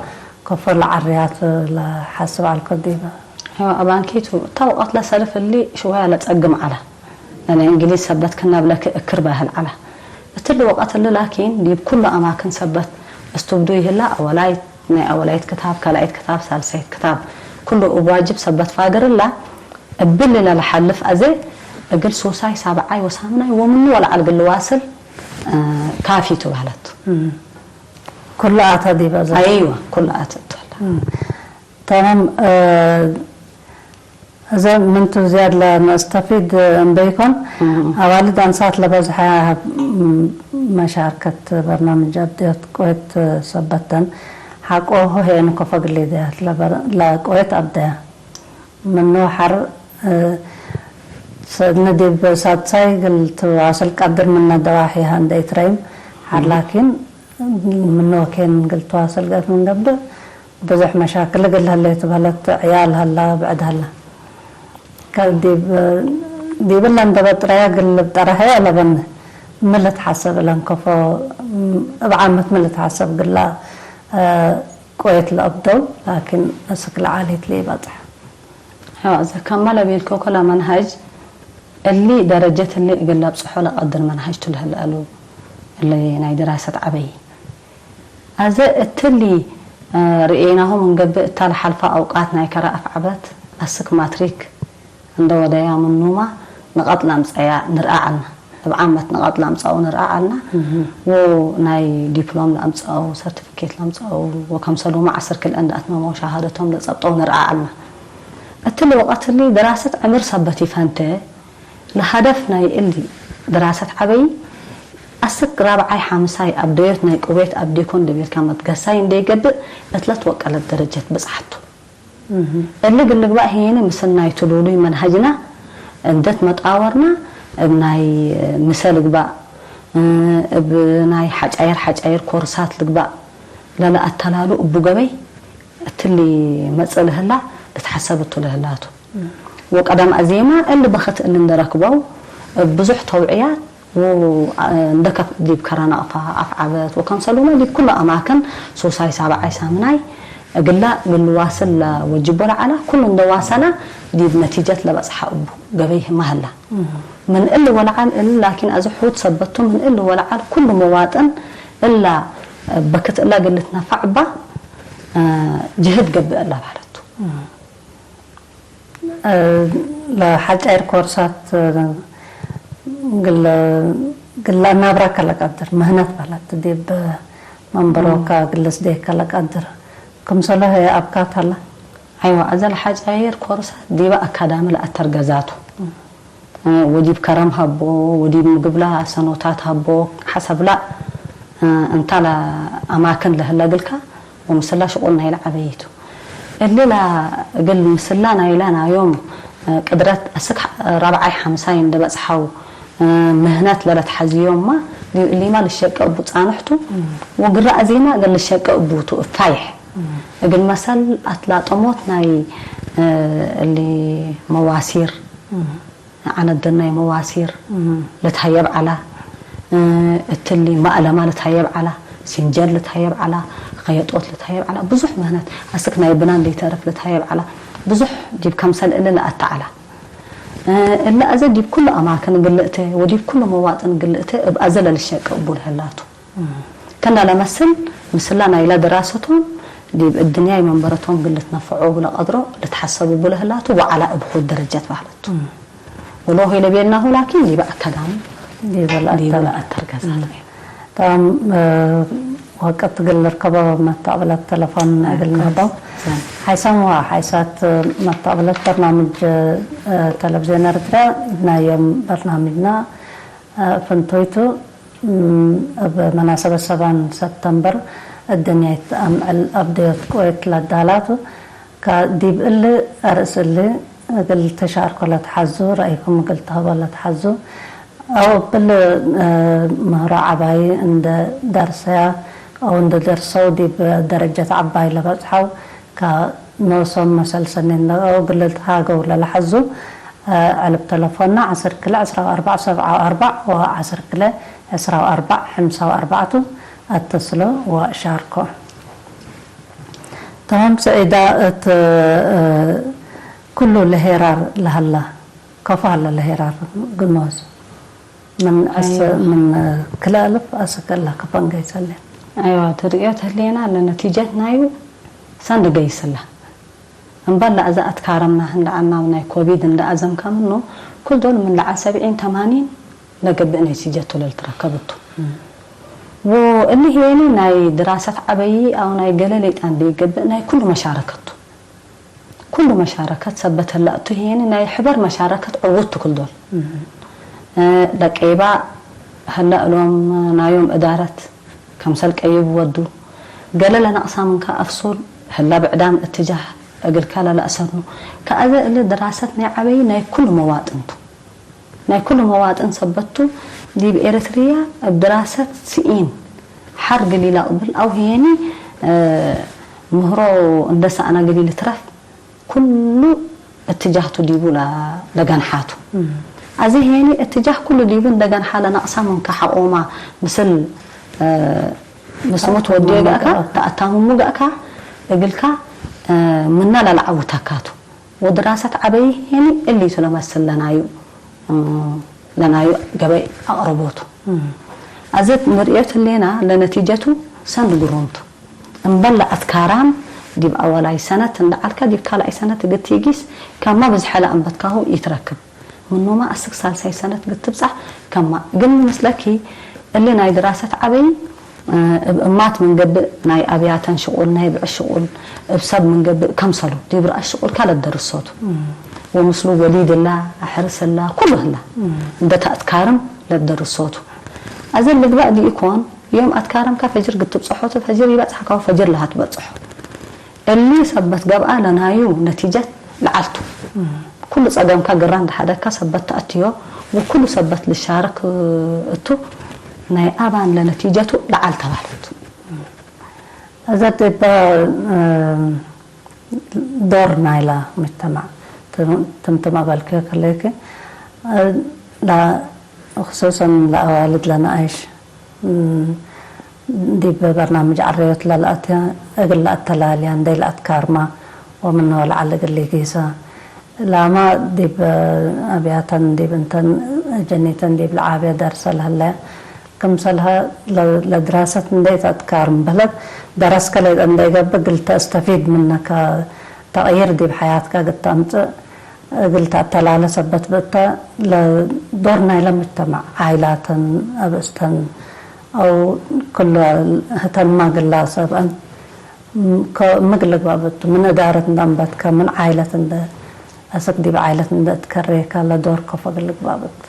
ከፎ ለዐርያት ለሐስብ ዐልኮ ዲበ። ሄወ አባንኪቱ፣ እታ ወቀት ለሰልፍ እሊ ሽወያ ለጸግም ዐለ። ለእንግሊዝ ሰበት ክናብ ለክእክር ባህል ዐለ። እትሊ ወቀት እሊ ላኪን ዲብ ኩሉ አማክን ሰበት እስትብዱይ ህላ፣ አወላይት፣ ናይ አወላይት ክታብ፣ ካልኣይት ክታብ፣ ሳልሳይት ክታብ፣ ኩሉ እብ ዋጅብ ሰበት ፋግር እላ፣ እብሊ ለለሐልፍ አዜ እግል ሱሳይ ሳብዓይ ወሳምናይ ወምኑ ወለዐል እግል ልዋስል፣ እ፣ ካፊ ቱ በህለት። እም። ኩሉ አተ ዲበ ዘ- አይወ፣ ኩሉ አተ እቱ። እም። ተማም፣ እ፣ እዘ ምን ቱ ዝያድ ለነስተፊድ እንበይኮን፣ እም። አዋልድ አንሳት ለበዝሐ መሻርከት በርናምጅ አብድዮት ቆየት ሰበተን፣ ሐቆ ሆሄ እንኮ ፈግሌ ዲያት ለበር-፣ ለቆየት አብደያ። ምኑ ሐር፣ እ፣ ሰ-፣ ንዲብ ሳድሳይ እግል ትዋስል ቀድር ምነ ደዋሒሃ እንደ ኢትረይም ሐር፣ እም። ላኪን ምኑ ወኬን እግል ትዋስል ገአት ምን ገብእ፣ ብዙሕ መሻክል እግል ለህሌት በህለት፣ ዕያል ሀላ፣ ብዕድ ሀላ። ከዲብ፣ ዲብለ እንደ በጥረያ እግል ልብጠረሐ ለበን፣ ሚ ልትሐሰብ እለን ከፎ፣ እብ ዓመት ሚ ልትሐሰብ እግላ፣ እ፣ ቆየት ለአብደው፣ ላኪን እስክ ለዓሊት ለኢበጽሕ። ሐዋ፣ እዘ ከመ ለቤልኮ፣ ክለ መንሀጅ እሊ ደረጀት እሊ እግል ለብጽሖ ለቀድር መንሀጅ ቱ ለህለ አሉ፣ እሊ ናይ ድራሰት ዐበይ። አዘ እትሊ፣ እ፣ ርኤናሁ ምን ገብእ፣ እታ ለሐልፈ አውቃት ናይ ከረ አፍዐበት፣ አስክ ማትሪክ እንደ ወደያ ምኑመ ንቀጥ ለአምጸያ ንርአ ዐልነ። እብ ዓመት ንቀጥ ለአምጸኡ ንርአ ዐልነ። እህ። ወናይ ዲፕሎም ለአምጸኡ፣ ሰርቲፊኬት ለአምጸኡ፣ ወከምሰሉመ ዐስር ክልኤ እንደ አትመመው ሸሃደቶም ለጸብጠው ንርአ ዐልነ። እትሊ ወቀት እሊ ድራሰት ዕምር ሰበት ኢፈንተ፣ ለሀደፍ ናይ እሊ ድራሰት ዐበይ፣ አስክ ራብዓይ ሐምሳይ አብደዮት ናይ ቅዌት አብዴኮ እንዴ ቤልካ መትገሳይ እንዴ ገብእ፣ እት ለትወቀለት ደረጀት ብጽሐቱ። እህ። እሊ እግል ልግባእ ህዬነ ምስል ናይ ትሉሉይ መንሀጅና እንዴ ትመጣወርና፣ እብ ናይ ምሰ ልግባእ፣ እብ ናይ ሐጫይር ሐጫይር ኮርሳት ልግባእ ለለአተላሉ እቡ ገበይ እትሊ መጽእ ለህላ ልትሐሰብ እቱ ለህላቱ። እህ። ወቀደም አዜመ እሊ በክት እሊ እንዴ ረክበው እብ ብዙሕ ተውዕያት ወእንደ ከፍ ዲብ ከረ ነቅፋ አፍዐበት ወከምሰሉመ ዲብ ኩሉ አማክን ሱሳይ ሳብዓይ ሳምናይ እግላ እግል ልዋስል ለወጅቦ ለዐላ፣ ኩሉ እንደ ዋሰላ ዲብ ነቲጀት ለበጽሐ እቡ ገበይ ማ ህላ። እህ። ምን እሊ ወለዐል እሊ ላኪን አዜ ሑድ ሰበት ቱ፣ ምን እሊ ወለዐል ኩሉ መዋጥን እላ በክት እላ እግል ልትነፈዕ እባ ጅህድ ገብእ እላ በህለት ቱ። እህ። ለሐጫይር ኮርሳት እግል፣ እግል ለአናብራከ ለቀድር ምህነት በህለት፣ ዲብ መንበሮከ እም። እግል ልስዴከ ለቀድር ክምሰሎ ህዬ አብካት ሀላ? አይወ፣ አዘ ለሐጫይር ኮርሳት ዲበ አካዳሚ ለአተርገዛቱ። እም። እ፣ ወዲብ ከረም ሀቦ፣ ወዲብ ምግብላ ሰኖታት ሀቦ፣ ሐሰብላ፣ እ፣ እንታ ለአማክን ለህለ እግልካ፣ ወምስላ ሽቁል ናይለ ዐበይቱ። እሊ ለእግል ምስላ ናይለ ናዮም፣ እ፣ ቅድረት አስክ ራብዓይ ሐምሳይ እንዴ በጽሐው፣ እ፣ ምህነት ለለትሐዝዮምማ፣ ዲብ እሊማ ልሸቄ እቡ ጻንሕቱ፣ እም። ወግረ አዜማ እግል ልሸቄ እቡቱ እፋይሕ። እም። እግል መሰል አትላጠሞት ናይ፣ እ፣ እሊ መዋሲር፣ እም። ዐነደናይ መዋሲር እም። ልትሀየብ ዐላ፣ እ፣ እትሊ ማእለማ ልትሀየብ ዐላ፣ ሲንጀር ልትሀየብ ዐላ፣ ኸየጦት ልትሀየብ ዐላ፣ ብዙሕ ምህነት አስክ ናይ ብናን ለኢተርፍ ልትሀየብ ዐላ፣ ብዙሕ ዲብ ከምሰል እሊ ለአተ ዐላ። እ፣ እሊ አዘ ዲብ ኩሉ አማክን እግል ልእተ ወዲብ ኩሉ መዋጥን እግል ልእተ እብ አዘ ለልሸቄ እቡ ለህላቱ። እም። ክእነ ለመስል ምስላ ናይለ ድራሰቶም ዲብ እድንያይ መንበረቶም እግል ልትነፈዖ እቡ ለቀድሮ ልትሐሰብ እቡ ለህላቱ ወዐላ እብ ሑድ ደረጀት በህለቱ። እም። ወሎሆይ ለቤልናሁ ላኪን ዲበ አካዳሚ ዲበ ለአተር-፣ ዲበ ለአተር ገዛት እም። ወይነ። ተማም፣ እ፣ ወቅት እግል ልርከቦ መተቅብለት ተለፎን እግል አካ። ንህበው። ሰን። ሐይሳም ወሐይሳት መተቅብለት በርናምጅ፣ እ፣ ተለቪዝዮን ኤርትርያ ናዮም በርናምጅና፣ እ፣ ፍንቱይቱ እም፣ እብ መናሰበት ሰባን ሰብተምበር እድንያይት አምዕል አብደዮት ቅዌት ለዳላቱ፣ ከዲብ እሊ አርእስ እሊ እግል ትሻርኮ ለትሐዙ፣ ረአይኩም እግል ትሀቦ ለትሐዙ፣ አው እብ እሊ፣ እ፣ ምህሮ ዐባይ እንደ ደርሰያ አው እንደ ደርሰው ዲብ ደረጀት ዐባይ ለበጽሐው፣ ከኖሶም መሰል ሰኔን ለአው እግል ልትሃገው ለለሐዙ፣ ዕልብ ተለፎንና ዐስር ክለ ዕስራ ወአርበዕ ሰብዓ ወአርበዕ ወዐስር ክለ ዕስራ ወአርበዕ ሕምሳ ወአርበዕ ቱ። አተስሎ ወሻርኮ። ተማም ሰዒዳ፣ እት ኩሉ ለሄራር ለሀላ፣ ከፎ ሀላ ለሄራር ግኖዝ ምን አስ-፣ አይዋ። ምን ክለ አልፍ አስክ እላ ከፎ እንገይሰ ህሌን። አይዋ፣ ትርእዮ ተህሌና ለነቲጀት ናዩ ሰንድ ገይስ እላ። እምበል ለአዘ አትካረምና እንደ ዐልናም ናይ ኮቪድ እንደ አዘምከ ምኑ፣ ኩል ዶል ምን ለዐል ሰብዒን ተማኒን ለገብእ ነቲጀቱ ለልትረከብ ቱ። እም። ወእሊ ህዬኒ ናይ ድራሰት ዐበዪ አው ናይ ገሌ ሌጣ እንዴ ገብእ ናይ ኩሉ መሻረከት ቱ። ኩሉ መሻረከት ሰበት ህለ እቱ ህዬኒ ናይ ሕበር መሻረከት ዕዉት ቱ ክል ዶል። እም። እ፣ ለቄባ ህለ እሎም ናዮም እዳረት ከምሰል ቀይብ ወዱ። ገሌ ለነቅሳ ምንከ አፍሱል ህለ ብዕዳም እትጃህ እግልከ ለለአሰኑ። ከአዘ እሊ ድራሰት ናይ ዐበዪ ናይ ኩሉ መዋጥን ቱ። ናይ ኩሉ መዋጥን ሰበት ቱ። ዲብ ኤረትርያ እብ ድራሰት ስኢን ሐር እግል ኢለአቅብል አው ህዬኒ፣ እ፣ ምህሮ እንደ ሰአነ እግል ኢልትረፍ ኩሉ እትጃህ ቱ ዲቡ ለ-፣ ለገንሓ ቱ። እም። አዜ ሄኒ እትጃህ ኩሉ ዲቡ እንደ ገንሓ ለነቅሳ ምንከ ሐቆማ ምስል፣ እ፣ ምስሙት ወድዮ ተአታምሙ ገአካ፣ ገአካ። ተአታምሙ ገአካ፣ እግልካ፣ እ፣ ምነ ለለዐውተካ ቱ። ወድራሰት ዐበዪ ሄኒ እሊ ቱ ለመስል ለናዩ፣ እ፣ ለናዩ ገበይ አቅርቦቱ። እም። አዜ ንርእዮት ህሌና ለነቲጀቱ ሰንድ ግሩም ቱ። እምበል ለአትካራም ዲብ አወላይ ሰነት እንደ ዐልከ ዲብ ካልኣይ ሰነት እግል ቲጊስ ከመ ብዝሐ ለአንበትካሁ ኢትረክብ። ምኖመ አስክ ሳልሳይ ሰነት እግል ትብጸሕ ከመ። እግል ሚ መስለኪ እሊ ናይ ድራሰት ዐበዪ፣ እ፣ እብ እማት ምን ገብእ ናይ አብያተን ሽቁል፣ ናይ ብዕድ ሽቁል እብ ሰብ ምን ገብእ ከምሰሉ ዲብ ረአስ ሽቁልከ ለትደርሶ ቱ። እም። ወምስሉ ወሊድ እላ፣ አሕርስ እላ፣ ኩሉ ህላ እም። እንደ ተአትካርም ለትደርሶ ቱ። አዜ ልግበእ ዲኢኮን ዮም አትካረምከ ፈጅር እግል ትብጸሖ ቱ፣ ፈጅር ኢበጽሐከ ወፈጅር ለሀ ትበጽሖ። እሊ ሰበት ገብአ ለናዩ ነቲጀት ለዐል ቱ። እም። ኩሉ ጸገምከ ግረ እንደ ሐደግከ ሰበት ተአትዮ ወኩሉ ሰበት ልሻርክ እቱ፣ ናይ አባን ለነቲጀቱ ለዐል ተባለት። አዘ ዲበ፣ እ፣ ዶር ናይለ ሙጅተማዕ ትም-፣ ትምትም አበልክዮ ክሌኪ፣ እ፣ ለ-፣ ክሱሰን ለአዋልድ ለነአይሽ፣ እም፣ ዲብ በርናምጅ ዐረዮት ለለአትየ እግል ለአተላልያ እንዴ ለአትካርማ ወምንሆ ለዐል እግል ሊጊሰ፣ ላመ ዲብ አብያተን ዲብ እንተን ጀኒተን ዲብ ለዓብየ ደርሰ ለህለ፣ ክምሰልሀ ለ-፣ ለድራሰት እንዴ ተአትካርም በህለት፣ ደረስከ ሌጠ እንዴ ገብእ እግል ተአስተፊድ ምነ፣ ተቅይር ዲብ ሐያትከ እግል ተአምጽእ እግል ተአተላለ ሰበት ብእተ፣ ለዶር ናይለ ሙጅተመዕ፣ ዓይላተን፣ አብእስተን አው ክሉ ህተንመ እግላ ሰብአን፣ ከ-፣ ምግል ልግባእ ብቱ፣ ምን እዳረት እንደ አንበትከ፣ ምን ዓይለት እንደ አስክ ዲብ ዓይለት እንደ እትከሬከ ለዶር ከፎ እግል ልግባእ ብቱ።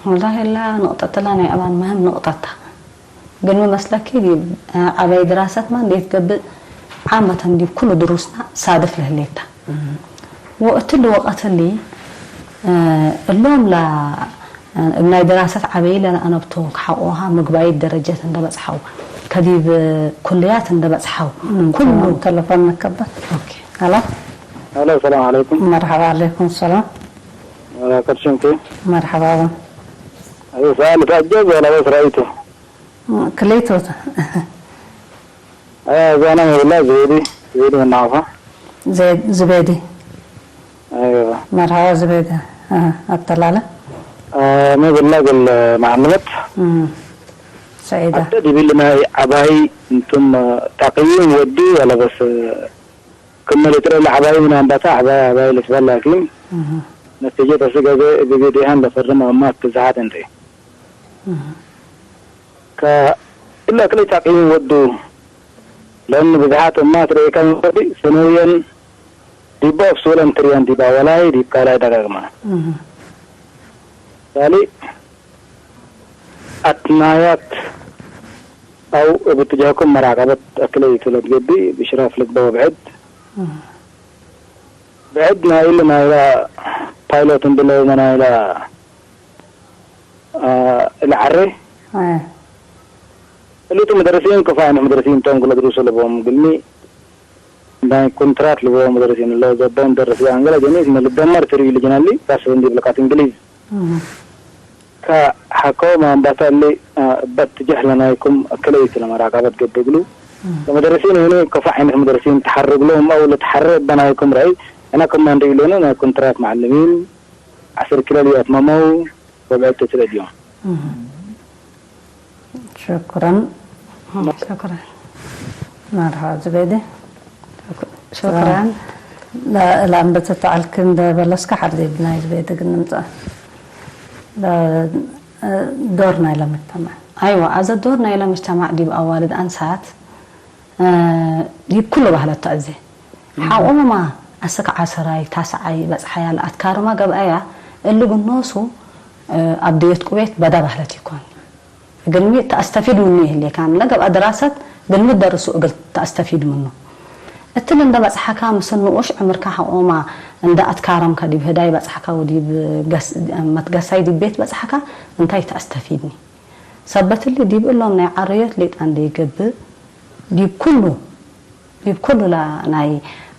ወላሂ እላ ንቅጠት እላ ናይ አባን መህም ንቅጠት ተ። እግልሚ መስለኪ ዲብ ዐበይ ድራሰትመ እንዴ ትገብእ ዓመተን ዲብ ኩሉ ድሩስና ሳድፍ ለህሌት ተ። ወእትሊ ወቀት እሊ፣ እ፣ እሎም ለ-፣ እብ ናይ ድራሰት ዐበይ ለለአነብቶ ከሐቆሃ ምግባይት ደረጀት እንደ በጽሐው፣ ከዲብ ኩልያት እንደ በጽሐው፣ እም፣ ኩሉ ተማም። ተለፎን ንከበት። ኦኬ። ሀሎ። ሀሎ፣ ሰላም ዐለይኩም። መርሐባ ዐለይኩም ሰላም። አ፣ ከርሽምኪ? መርሐባ በ። አይ፣ ሰአል ተዐጀብ ወላ በስ ረአይቱ? ክልኤቱ። አይ፣ አዛና መብላ ዝቤዲ፣ ዝቤዲ ምን ዐፋ። ዜ-፣ ዝቤዲ። አይዋ። መርሐባ ዝቤዲ። አ፣ አተላለ። አ፣ መብላ ገል መሐመድ። እም። ሰዒዳ። አተ ዲብል ናይ ዐባይ እንቱም ተቅይም ወዱ ወለ በስ ክመ ልትረኤ ለዐባይ ምን አንባታ ዐባይ ዐባይ ልትበል ላኪን እህ። ነቲጀት አስክ አዜ እብ ቤዴሀን ለፈርም አማት ብዝሓት እንዴ። እህ። ከእለ እክለ ተቅይም ወዱ። ለእን ብዝሓት እማት ርኤከ ምን ወዲእ ሰነውየን ዲብ አፍሱለን ትርየን ዲብ አወላይ ዲብ ካልኣይ ደጋግመ። እህ። ሳሊ አትናያት አው እብ እትጃኩም መራቀበት አክለይቱ ለትገብእ ብሽራፍ ልግበእ ወብዕድ። እህ። ብዕድ ናይለ ናይላ ፓይሎት እንብለው መናይላ፣ አ፣ እለ ዐሬ። አይ። እሊቱ መደረሲን ክፋይን መደረሲን ቶም ክለ ድሩስ ለቦም ግልሚ ናይ ኮንትራት ልብዎ መደረሲን እለ ዘበው መደረስ ገአንገለ ጀኒስ ምን ልደመር ትርኢ ልጅነሊ ራስብ እንዲብ ልቃት እንግሊዝ እህ። ከሐከው ማንባታ እሊ፣ አ፣ እበት ትጀህ ለናይኩም አክለይት ለመራቀበት ገብእ እግሉ። እህ። ከመደረሲን ህኑ ከፋ ዐይነት መደረሲን ተሐርግ ሎም አው ለተሐረ እበ ናይኩም ረአይ፣ አነ ክመ እንዴ ኢሎኑ ናይ ኮንትራት መዐልሚን ዐስር ኪሎ ሊያትመመው ወብዕድ ትትረድዮም። እህ። ሽክረን። ሽክረን። መርሐባ ዝቤዲ። ሽክረን። ለ-፣ ለአንበተት ዐልክ እንደ በለስከ ሐር ዲብ ናይ ዝቤዲ ግን ንምጽእ። ለ-፣ ዶር ናይለ መጅተማዕ። አይወ፣ አዘ ዶር ናይለ መጅተማዕ ዲብ አዋልድ አንሳት፣ እ፣ ዲብ ኩሉ ባህለት ተአዜ። እህ። ሐቆማ አስክ ዐሰራይ፣ ታስዓይ በጽሐያ ለአትካርማ ገብአያ፣ እሊ ግኖሱ፣ እ፣ አብድየት ቁቤት በዳ ባህለት ኢኮን። እግልሚ ተአስተፊድ ምኑ ይህሌ ካን ለገብአ ድራሰት እግልሚ ደርሱ እግል ተአስተፊድ ምኑ። እትሊ እንደ በጽሐካ ምስል ንኡሽ ዕምርካ ሐቆማ እንደ አትካረምካ ዲብ ህዳይ በጽሐካ ወዲብ ገስ-፣ መትገሳይ ዲብ ቤት በጽሐካ እንታይ ተአስተፊድኒ? ሰበት እሊ ዲብ እሎም ናይ ዐረዮት ሌጣ እንደ ይገብእ ዲብ ኩሉ ዲብ ኩሉ ላ-፣ ናይ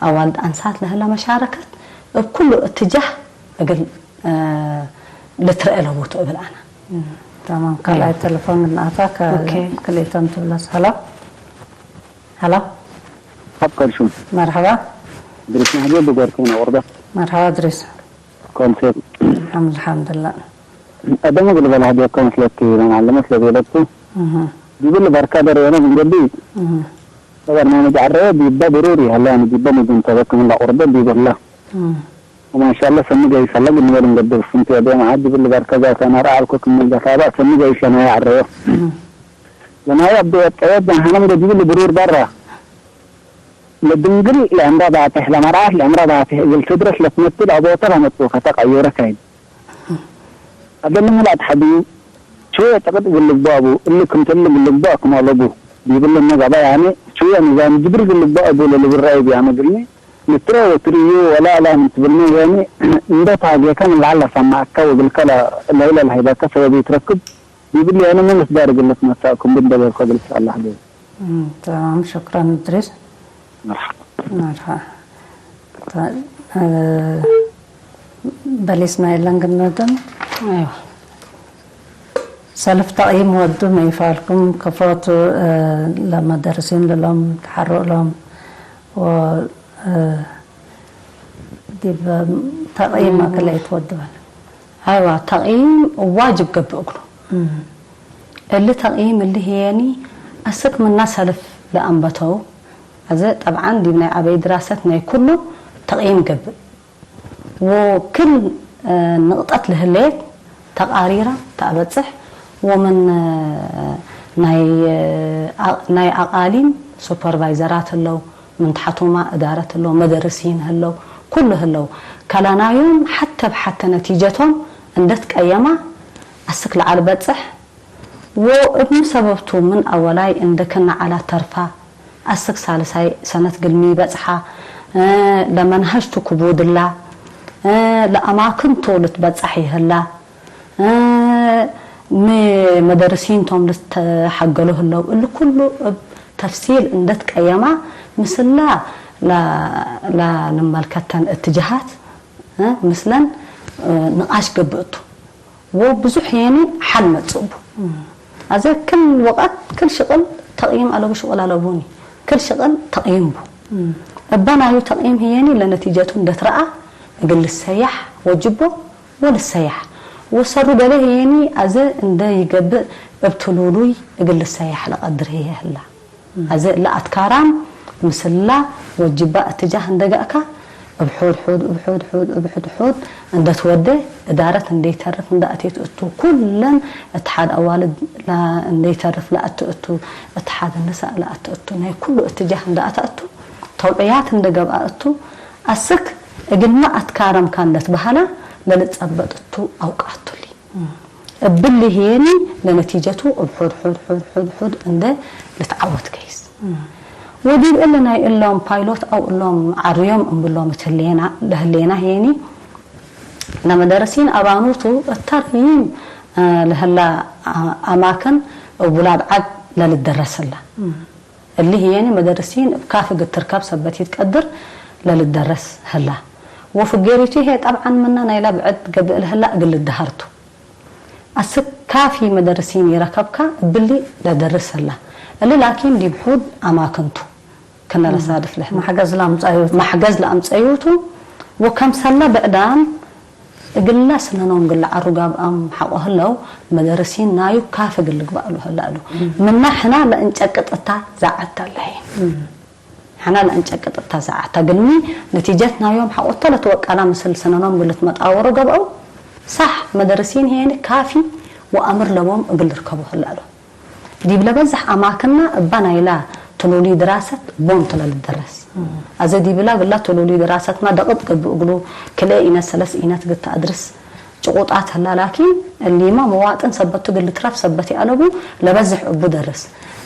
አዋልድ አንሳት ለህለ መሻረከት እብ ኩሉ እትጃህ እግል፣ እ፣ ልትረአ ለቡ ቱ እብል አነ። እም፣ ተማም። ካልኣይ ቴሌፎን እንኣታ ከ-፣ ኦኬ። ክልኤቶም ትብለስ። ሀሎ፣ ሀሎ። ሀብ ከልሹም። መርሐባ። ድሪስ ናህዲ ብጎርቴ ነው ወርዶ። መርሐባ ድሪስ። ኮምሴት። አልሐምዱሊላህ። ቀደም እግል በላህ ዲያኮ መስለኪ ለመዓለመት ለቤለቱ። እህ። ዲብል በርካ ደርየነ ብንገዲ። እህ። ለበርናመጅ ዐረየ ዲበ ብሩር ይሀለ፣ ያኒ ዲበ መጅንተበ ክምለ ቁርበ ዲብ ህለ። እህ። ወማሻአላህ ሰኒ ገይሰለ ግንበል እንገብር ፍንቱ ወዴ መዓት ዲብል በርካ ዛተ ነረ አልኮ ክመ ጀፋባ ሰኒ ገይሰ ናየ ዐረየ። እህ። ለናየ አብደ ወጠየ ጀንሃነም ዲብል ብሩር በራ። ለድንግል ለዕምረ ባቴሕ፣ ለመርዓት ለዕምረ ባቴሕ እግል ትድረስ ለትመትል አቦተ ለመጽኡ ከተቀዩረ ካይን። አደልሙ ለአትሐድዩ፣ ቹየ ጥቅጥ እግል ልግበእ ቡ፣ እሊ ክምሰል እግል ልግበእ ክም አለቡ። ዲብልነ ገባ ያኒ፣ ቹየ ንዛም ጅብር እግል ልግበእ ቡ ለልብል ረአይ ብያመ እግልሚ፣ ልትረ ወትርእዩ ወላ ላ ምን ትብልነ ያኒ፣ እንዶ ታጌከ ምን ለዐል ለሰማዕከ ወእግልከ ለ-፣ ለህለ ለሀይበከ ሰበብ ኢትረክብ፣ ዲብሊ አነ ምን እስዳር እግል ልትመሳእ ክም ብንደበርኮ እግል ትሰአል ለሀሌ። እም፣ ተማም፣ ሽክረን እድሪስ። መርሐባ። መርሐባ። ተ-፣ እ፣ በሊስ ናይለን ግነድም። አይዋ። ሰልፍ ተቅይም ወዱ መይፋልኩም ከፎቱ፣ እ፣ ለመደርሲን ልሎም ተሐሩ እሎም ወ-፣ እ፣ ዲብ ተቅይም እም። አክለ ኢትወዱ በለ። አይዋ፣ ተቅይም ዋጅብ ገብእ እግሉ። እም። እሊ ተቅይም እሊ ህዬኒ አስክ ምና ሰልፍ ለአንበተው፣ አዜ ጠብዓን ዲብ ናይ አበይ ድራሰት ናይ ኩሉ ተቅይም ገብእ። ወክል፣ እ፣ ንቅጠት ለህሌት ተቃሪራ ተአበጽሕ፣ ወምን፣ እ፣ ናይ፣ እ፣ አ-፣ ናይ አቃሊም ሱፐርቫይዘራት ህለው፣ ምን ተሐቱማ እዳረት ህለው፣ መደርሲን ህለው፣ ኩሉ ህለው። ከለናዮም ሐተ ብሐተ ነቲጀቶም እንደ ትቀየማ አስክ ለዐል በጽሕ፣ ወእብኑ ሰበብቱ ምን አወላይ እንደ ክነ ዐላ ተርፋ፣ አስክ ሳልሳይ ሰነት ግልሚ በጽሓ፣ እ፣ ለመንሀጅቱ ክቡድላ፣ እ፣ ለአማክንቱ ልትበጸሕ ይህላ፣ እ፣ ሚ መደርሲን ቶም ልትሐገሉ ህለው፣ እሊ ኩሉ እብ ተፍሲል እንደ ትቀየማ፣ ምስላ ለ-፣ ለንመልከተን እትጀሃት፣ እ፣ ምስለን፣ እ፣ ንቃሽ ገብእ ቱ። ወብዙሕ የኒ ሐል መጽእ ቡ። እም። አዜ ክል ወቀት ክል ሽቅል ተቅይም አለቡ ሽቅል አለቡኒ። ክል ሽቅል ተቅይም ቡ። እም። እበ ናዩ ተቅይም ህዬኒ ለነቲጀቱ እንደ ትረአ እግል ልሰያሕ ወጅቦ ወልሰያሕ። ወሰሩ ገሌ ህዬኒ አዜ እንደ ይገብእ እብ ትሉሉይ እግል ልሰያሕ ለቀድር ህዬ ህላ። አዜ እለ አትካራም ምስላ ወጅባ እትጃህ እንደ ገአካ፣ እብ ሑድ ሑድ፣ እብ ሑድ ሑድ፣ እብ ሑድ ሑድ እንደ ትወዴ፣ እዳረት እንደ ይተርፍ እንደ አቴት እቱ፣ ኩለን እትሓድ አዋልድ ለ-፣ እንደ ይተርፍ ለአቲ እቱ፣ እትሓድ ንሳእ ለአቲ እቱ፣ ናይ ኩሉ እትጃህ እንደ አተ እቱ፣ ተውዕያት እንደ ገብአ እቱ፣ አስክ እግልመ አትካረምካ እንደ ትበሀላ ለልጸበጥ እቱ አውቃት ቱሊ። እብሊ ህዬኒ ለነቲጀቱ እብ ሑድ ሑድ ሑድ ሑድ ሑድ እንዴ ልትዐወት ገይስ። ወዲብ እሊ ናይ እሎም ፓይሎት አው እሎም ዐርዮም እምብሎም እት ህሌና፣ ለህሌና ህዬኒ ለመደረሲን አባኑቱ እት ተርሂም ለህላ አማክን እብ ውላድ ዐድ ለልደረስ ህላ። እሊ ህዬኒ መደርሲን እብ ካፊ እግል ትርከብ ሰበት ኢትቀድር ለልደረስ ህላ። ወፍጌሪቱ ህዬ ጠብዐን ምነ ናይላ ብዕድ ገብእ ለህላ እግል ልደሀር ቱ። አስክ ካፊ መደርሲን ኢረከብከ እብሊ ለደርስ ህላ። እሊ ላኪን ዲብ ሑድ አማክን ቱ። ክነ ለሳድፍ ለህለ። መሕገዝ ለአምጸዩቱ። መሕገዝ ለአምጸዩቱ ወከምሰለ ብዕዳም እግለ ስነኖም እግል ለዐሩ ገብአም ሐቆ ህለው መደርሲን ናዩ ካፊ እግል ልግበእ እሉ ህለ እሉ። ምነ ሕነ ለእንጨቅጥ እታ ዛዐት ተ ለህይ። ሕነ ለእንጨቅጥ እታ ዛዐት ተ እግልሚ ነቲጀት ናዮም ሐቆ ተ ለትወቀላ ምስል ስነኖም እግል ልትመጣወሩ ገብአው። ሳሕ መደርሲን ህዬኒ ካፊ ወአምር ለቦም እግል ልርከቡ ህለ እሉ። ዲብ ለበዝሕ አማክንና እበ ናይላ ትሉሊ ድራሰት ቦም ቱ ለልደረስ። አዜ ዲብላ እግላ ትሉሊ ድራሰትመ ደቅጥ ገብእ እግሉ፣ ክልኤ ኢነት ሰለስ ኢነት እግል ተአድርስ ጭቁጣት ህላ፣ ላኪን እሊመ መዋጥን ሰበት ቱ እግል ልትረፍ ሰበት ይአለቡ ለበዝሕ እቡ ደርስ።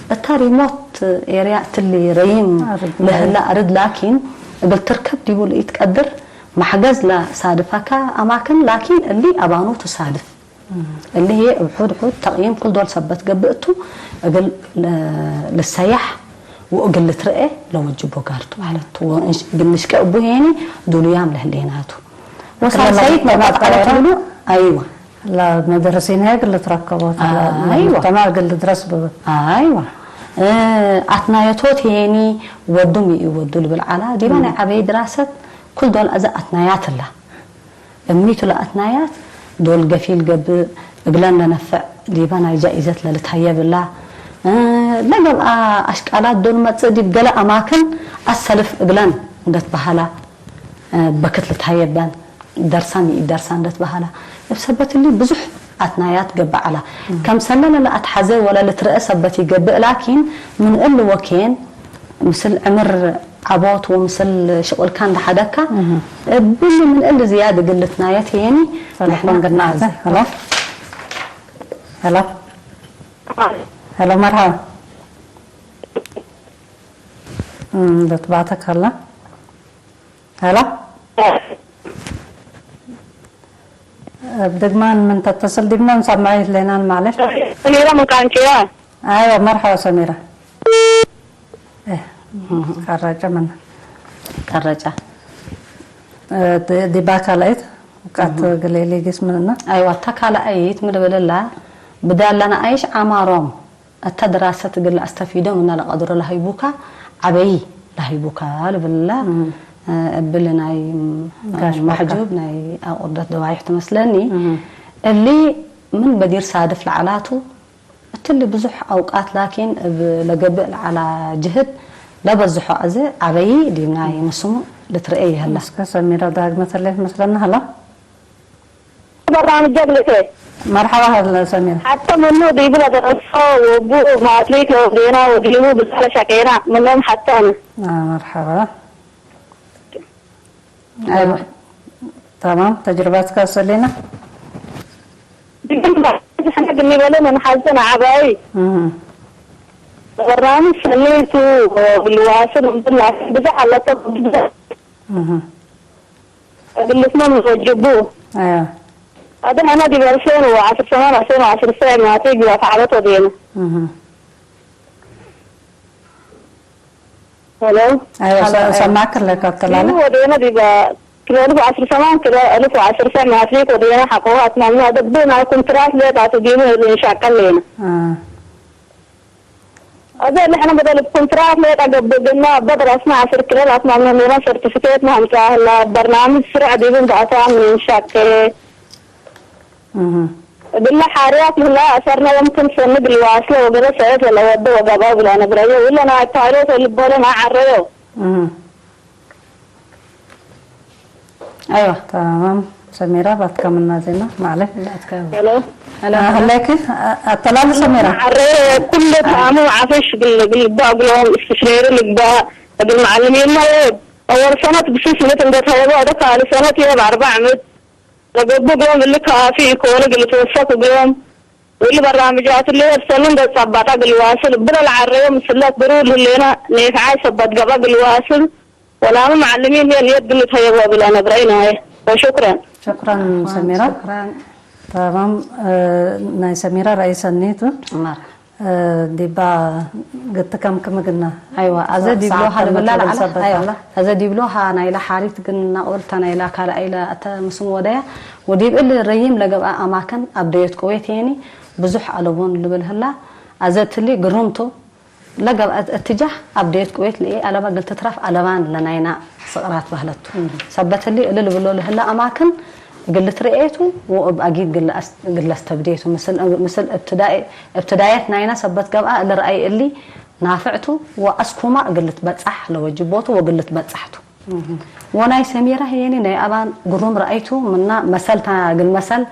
እተ ሪሞት ኤርያ እትሊ ረይም አርድ ለህላ አርድ ላኪን እግል ትርከብ ዲቡ ለኢትቀድር መሕገዝ ለሳድፈከ አማክን ላኪን እሊ አባኑ ትሳድፍ። እሊ ህዬ እብ ሑድ ሑድ ተቅይም ክል ዶል ሰበት ገብእ ቱ፣ እግል ለ-፣ ልሰያሕ ወእግል ልትረኤ ለወጅቦ ጋር ቱ ማለት ቱ። ወእንሽ-፣ እግል ንሽቄ እቡ ሄኒ ዱሉያም ለህሌና ቱ። ወሳልሳይት ክለ መባጥ ዐለ መባጥ ትብሉ? አይወ። ለመደረሲን ህዬ እግል ልትረከቦ ቱ፣ አይወ። ለሙጅተማዕ እግል ልድረስ ብብ። አይወ። እ፣ አትናየቶት ሄኒ ወዱም ይእወዱ ልብል ዐላ። ዲበ ናይ ዐበይ ድራሰት ክል ዶል አዘ አትናያት እላ። እሚቱ ለአትናያት ዶል ገፊል ገብእ፣ እግለን ለነፍዕ ዲበ ናይ ጃኢዘት ለልትሀየብ እላ። እ፣ ለገብአ አሽቃላት ዶል መጽእ ዲብ ገሌ አማክን አሰልፍ እግለን እንዴ ትበሀላ፣ እ፣ በክት ልትሀየበን፣ ደርሳን ይእደርሳ እንዴ ትበሀላ። እብ ሰበት እሊ ብዙሕ አትናያት ገብእ ዐላ። ከምሰለ ለለአትሐዜ ወለልትረአ ሰበት ኢገብእ፣ ላኪን ምን እሊ ወኬን ምስል ዕምር ዐቦት ወምስል ሽቁልካ እንዴ ሐደግካ፣ እብሊ ምን እሊ ዝያድ እግል ልትናየት ህዬኒ ቴሌፎን ንሕና ግናተ። ሀሎ፣ ሀሎ፣ ሀሎ፣ መርሐባ። እም፣ ልትባተክ ሀላ። ሀሎ፣ እብ ድግማን ምን ተተስል ዲብነ እንሰምዐ ህሌናን ማለሽ። ሰሚራ ምን ቃንቼያ። አይወ፣ መርሐባ ሰሚራ። እ፣ ቀረጨ ምን? ቀረጨ። እ፣ ዲ-፣ ዲባ ካልአይት ውቃት እህ። ግሌ ሊጊስ ምንና? አይወ፣ እተ ካልአይት ምን ልብል እላ፣ ብዳል ለነአይሽ ዐማሮም እተ ድራሰት እግል ለአስተፊዶ ምነ ለቀድሮ ለሀይቡካ ዐበይ ለሀይቡካ ልብል እላ፣ እህ። እ፣ እብል ናይ ጋሽ ባካ። መሕጁብ ናይ አቁርደት ደዋይሕ ትመስለኒ። እህ። እሊ ምን በዲር ሳድፍ ለዐላቱ፣ እትሊ ብዙሕ አውቃት ላኪን እብ ለገብእ ለዐላ ጅህድ ለበዝሖ አዜ ዐበዪ ዲብ ናይ ምስሙ ልትረኤ ይሀላ። እስከ ሰሚራ ዳግመ ተሌፍ መስለና ሀላ። በርናምጀ ግልሴ። መርሐባ ሀለ ሰሚራ። ሐተ ምኑ ዲቡ ለደረሶ ወቡ ማትሪክ ለወዴና ወዲቡ ብዛት ለሸቄና ምኖም ሐተ አነ። አ፣ መርሐባ። አይወ። ተማም፣ ተጅርባትከ አሰሌና። ድግል ባሕስ ሕነ ግኒ በለ ምን ሐዘን ዐባይ። እህ። በርናምጅ ሰኒ ቱ፣ ልዋስል እምብል ላኪን ብዘሕ አለተ ብዘሕ እህ። እግል ልስመም ወጅቡ። አይወ። አደ ሕነ ዲብ አልፌን ወዐስር ሰማን አልፌን ወዐስር ሰዕ ማቴ ጅዋት ዐለት ወዴነ። እህ። ሄሎ። አይወ፣ ሄሎ፣ ሰ-፣ አይወ። ሰማክ ለከተላለ። ዲቡ ወዴነ ዲበ ክልኤ አልፍ ወዐስር ሰማን ክልኤ አልፍ ወዐስር ሰዕ ማትሪክ ወዴነ ሐቆሁ አትማምነ። አደብ ናይ ኩንትራት ሌጣቱ ዲቡ እንሻቀል ሌነ። አ። አዜ ለሕነ በደል ኩንትራት ሌጣ ገብእ ግና በድረስነ ዐስር ክልኤ አትማምነ ሌነ ሰርቲፊኬት ነሐምጻ ህላ በርናምጅ ስርዕ ዲቡ እንተ አትማም እንሻቄ። እህ። እግለ ሓርያት ምህላ አሰርነ፣ የምክን ሰኒ እግል ዋስለ ወገበ ሰእት ወለወደ ወገብአው እግል አነብረዮ፣ እለ ናይ ፓይሎት ወልቦለ ናይ ዐረዮ። እህ። አይዋ። ተማም ሰሚራ፣ ባትካ ምና ዜና ማዕለ። ባትካ። ሄሎ። ሄሎ፣ አ፣ ሄሎ። ህሌክ፣ አ-፣ አተላል ሰሚራ። ዐረዮ ኩሉ ተአሙ ዐፈሽ እግል፣ እግል ልባ እግሎም እስትሽሬሪ ልባ እግል መዓልሚና ወ-፣ አወል ሰነት ብስስ ምት እንደ ተወበ ወደ ካልእ ሰነት የብ አርበዕ ምት ለገብእ እግሎም እሊ ካፊ ኢኮን እግል ልትወሰክ እግሎም፣ ወእሊ በራምጃት እሊ እብ ሰኒ እንዴ ጸባጣ እግል ዋስል፣ እብለ ለዐረዮ ምስለ ብሩር ህሌነ ኔፍዓይ ሰበት ገብአ እግል ዋስል፣ ወላመ መዓልሚን ህዬ ንየት እግል ልትሀየቦ እብለ ነብረይናየ። ወሹክረን። ሹክረን ሰሚራ። ሹክረን። ተማም፣ እ፣ ናይ ሰሚራ ረአይ ሰኒ ቱ። መርሐባ። እ፣ ዲባ ግትከም ክም ግና። አይዋ፣ አዘ ሰ-፣ ዲብሎ ሰዓት ሀ ለብላ ተመ ለዐለ፣ ሰበት አይዋ፣ አለ። አዘ ዲብሎ ሀ ናይላ ሓሪት ግን ናቆልታ ናይላ ካልአይላ አተ ምስም ወደያ፣ ወዲብ እል ረይም ለገብአ አማከን አብደዮት ቅዌት የኒ ብዙሕ አለቦን ልብል ህላ፣ አዘ ትሊ ግሩምቱ ለገብአ እትጃህ አብደዮት ቅዌት ለኤ አለባ ግል ትትረፍ አለባን ለናይና ስቅራት በህለቱ። እም። ሰበት እሊ እሊ ልብሎ ለህላ አማክን እግል ልትርኤቱ ወእብ አጊድ ግል አስ-፣ ግል ለስተብዴቱ። ምስል፣ ምስል እብትዳኤ-፣ እብትዳየት ናይና ሰበት ገብአ እሊ ረአይ እሊ ናፍዕቱ ወአስኩማ እግል ልትበጻሕ ለወጅቦቱ ወእግል ልትበጻሕቱ። እም። ወናይ ሰሚራ ህዬኒ ናይ አባን ግሩም ረአይቱ ምና መሰል ታ እግል መሰል፣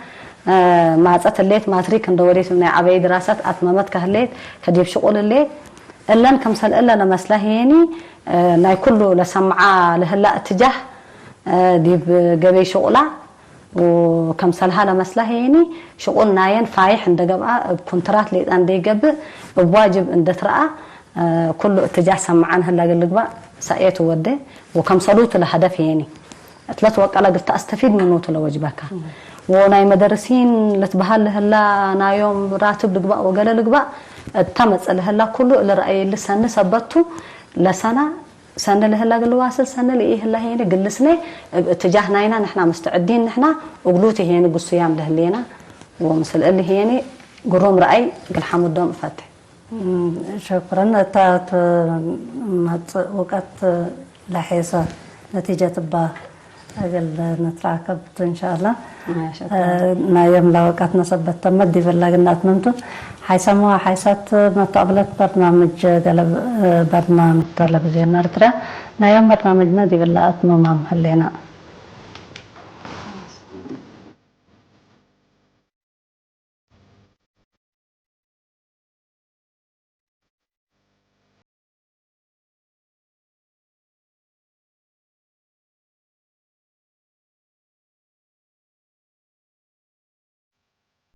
እ፣ ማጸት ህሌት ማትሪክ እንደ ወዴት ናይ አበይ ድራሰት አትመመት ከህሌት ከዲብ ሽቁል ህሌት እለን ክምሰል እለ ለመስላ ህዬኒ፣ እ፣ ናይ ኩሉ ለሰምዓ ለህላ እትጃህ፣ እ፣ ዲብ ገበይ ሽቁላ ወከምሰልሃ ለመስላ ህዬኒ፣ ሽቁል ናየን ፋይሕ እንደ ገብአ፣ እብ ኩንትራት ሌጣ እንደ ይገብእ፣ እብ ዋጅብ እንደ ትረአ፣ እ፣ ኩሉ እትጃህ ሰምዓን ህላ እግል ልግባእ ሰእየቱ ወዴ ወከምሰሉቱ ለሀደፍ ህዬኒ። እትለት ወቀለ እግል ተአስተፊድ ምኑ ቱ ለወጅበከ። ወናይ መደርሲን ልትበሀል ለህላ ናዮም ራትብ ልግባእ ወገለ ልግባእ እተ መጽእ ለህላ ኩሉ እሊ ረአይ እሊ ሰኒ ሰበት ቱ ለሰና ሰኒ ለህላ እግል ልዋስል ሰኒ ለኢህላ ህዬኒ ግልስኔ እብ እትጃህ ናይና ንሕና ምስተዕዲን ንሕና እግሉቲ ህዬኒ ግሱያም ለህሌና ወምስል እሊ ህዬኒ ግሩም ረአይ እግል ሐሙዶም እፈቴ። እም፣ ሸክረን። እታ ቱ መጽእ ውቀት ለሔሰ ነቲጀት እባ እግል ንትራከብ ቱ እንሻአላ። አ፣ ሸክረን። እ፣ ናይ የም ለወቀት ነሰበት ተመት ዲብላ ግናት ምንቱ ሓይሰሞ ሓይሳት መተቀብለት በርናምጅ ገለብ-፣ እ፣ በርናምጅ ተለቪዝዮን ኤርትርያ ናይ የም በርናምጅነ ዲብላ አትመማም ህሌና።